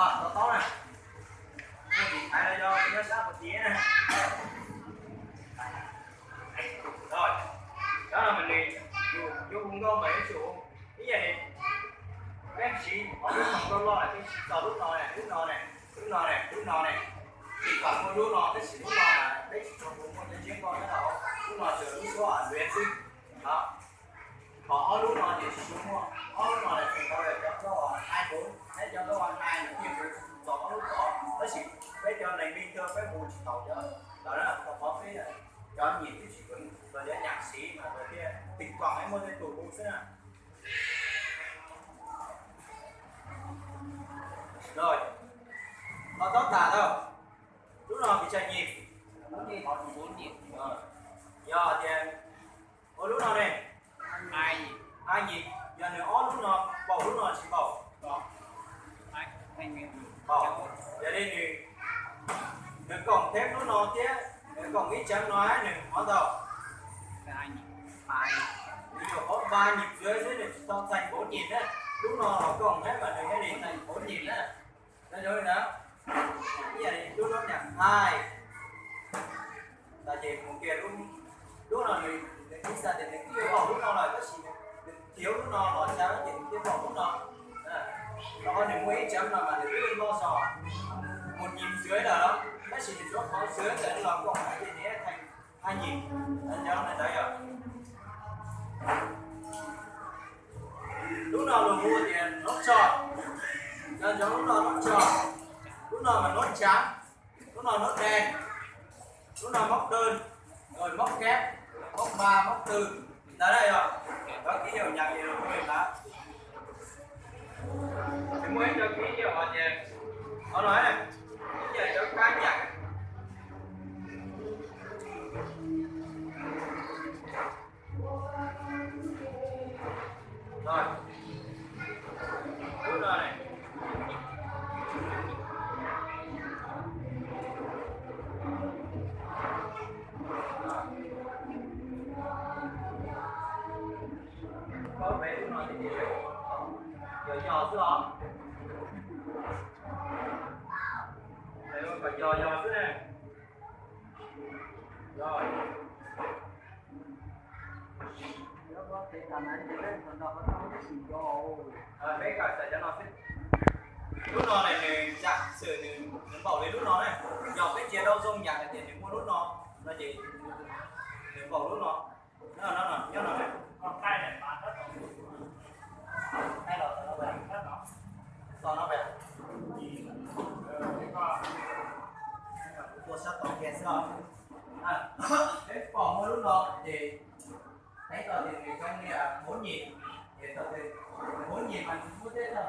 Tau tau na. Nyob tim Thaib los yog nyob sab puag tim na. Cov no mas nws yus yuav hu nkauj mas yuav tsum ib yam li peb siv qhov lub no nkauj loj, peb siv tau lub no ne, lub no ne, lub no ne, lub no ne. Thib pam muaj lub no tab sis lub no mas peb tsis tshua muaj cov ntsiab nkauj nyob rau hauv, lub no tsuas lub suab luev xwb. Ho ob lub no ces tsis tshua muaj, ob lub no lawm tseem tau cov nkauj hais kuv, peb cov nkauj hais nws thiaj kuv txog ob lub tod, tab sis peb cov neeg me ntawd peb hu tsis tau cov, lawv tau qhov peb cov nyuam twb tsis tau cov nyam siv mas lawv thiaj thib pam muaj tej tus hu xwb na. Los, los tob tas lawm. Lub no pes tsawg nyim? Yog tias ua lub no ne, hais nyim, yog nws ob lub no npaum lub no tsis npaum? Npaum. Yog li nws, nws koom thiab lub no thiab, nws koom ib tsev no nws qhov ntau? Nws nyuam qhuav npa nyim ntxwv xwb, nws tsis tau txeeg npaum nyim na. Lub no los koom thiab mas nws thiaj li txeeg npaum nyim na. Nyob zoo li ntawd, ib yam li lub no nyam hais, los ces mus kiag lub, lub no nws, nws ib xav tias nws twb yuav npaum lub no lawm tab sis nws khiav lub no los txog ces nws twb npaum lub no. Rau qhov nws muaj ib tsev no mas nws twb loj zog mus nyim ntxwv lawm los, tab sis nws tsuav qhov ntxwv ntawm no los koom hais tias nws thiaj txeeg hais nyim. Nco ntawd yog lub no luag hu tias nab tsog, nco ntsoov lub no nab tsog, lub no mas nab tsaav, lub no nab deg, lub no mab dwg, mab kab, mab npa, mab twg, li ntawd yog cov kib yaum nyam ces luag hu li ntawd. Ces muaj ib co kib yaum ces qhov no ib yam cov kab nyam. Lub no ne, koj peb lub no ces yog yog xwb os. Kom yog yog xwb ne. Peb kom xav cov no xwb. Lub no ne nws zam xwm nws npaum li lub no ne. Yog peb cia rau zoo yam hais tias nws muaj lub no no ces nws npaum lub no. Nyob no, nyob no, nyob no. Tos no pem. Tua sab tod kiag xwb os. Peb pom muaj lub no ces peb tau tias nws zoo li npaum nyim, ces tau tias npaum nyim mas nws muaj tej thaum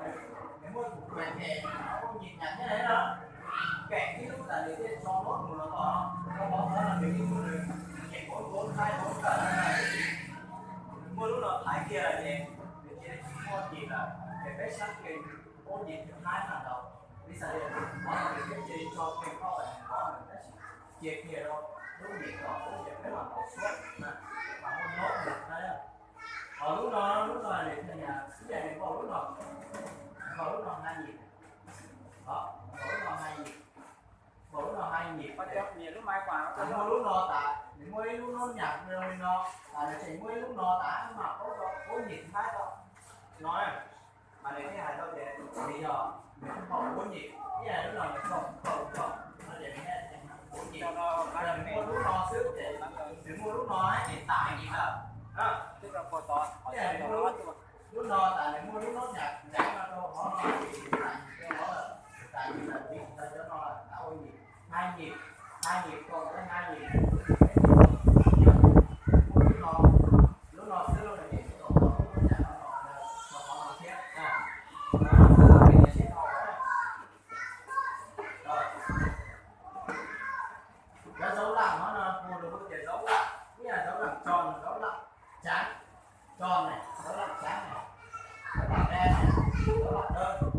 nws muaj tus kuv ces npaum nyim nyam thiab na. Keem ib lub tas nws thiaj tso lub mus los tom no, rau qhov qhov no nws ib tug nws nyem npaum npaum nqaij npaum kawm na, nws muaj lub no thaiv kiag lawm ces nws cia li tsis muaj nyim lawm. Ces peb saib kiag npaum nyim thiab thaiv mas tau. Li xav tias qhov no nws thiaj cia li tso kiag koj lawm, qhov nws tab sis cia kiag rau lub nyem tom ub ces peb mam ntaus suab mas muaj npaum nyim na. Ho lub no, lub no nws thiaj nyam, ib yam nws npaum lub no, npaum lub no hais nyim, npaum lub no hais nyim, npaum lub no hais nyim, nws muaj lub no tas, nws muaj ib lub no nyam zoo li no, tas nws tseem muaj ib lub no tas mas paub tau npaum nyim thaiv tau no. Mas nws thiaj hais tau tias nws yog nws npaum npaum nyim, ib yam lub no nws npaum npaum npaum no ces nws thiaj npaum nyim. Yog nws muaj lub no xwb ces nws muaj lub no ces tas nyim lawm. Ib yam nws muaj lub no tas nws muaj lub no nyam ntev no rau hauv no ces tas nyim rau hauv lawm, tas nyim lawm, tsis tau cov no lawm, tas ua nyim, hais nyim, hais nyim koom hais nyim, muaj lub no, lub no xwb lub no ces tsis tau lub no nyam no los rau hauv no thiab. Cov zaub laj no no hu lus hu tias zaub laj, ib yam zaub laj tso, zaub laj tsaav, tso ne, zaub laj tsaav ne, zaub laj dab ne, zaub laj dawb,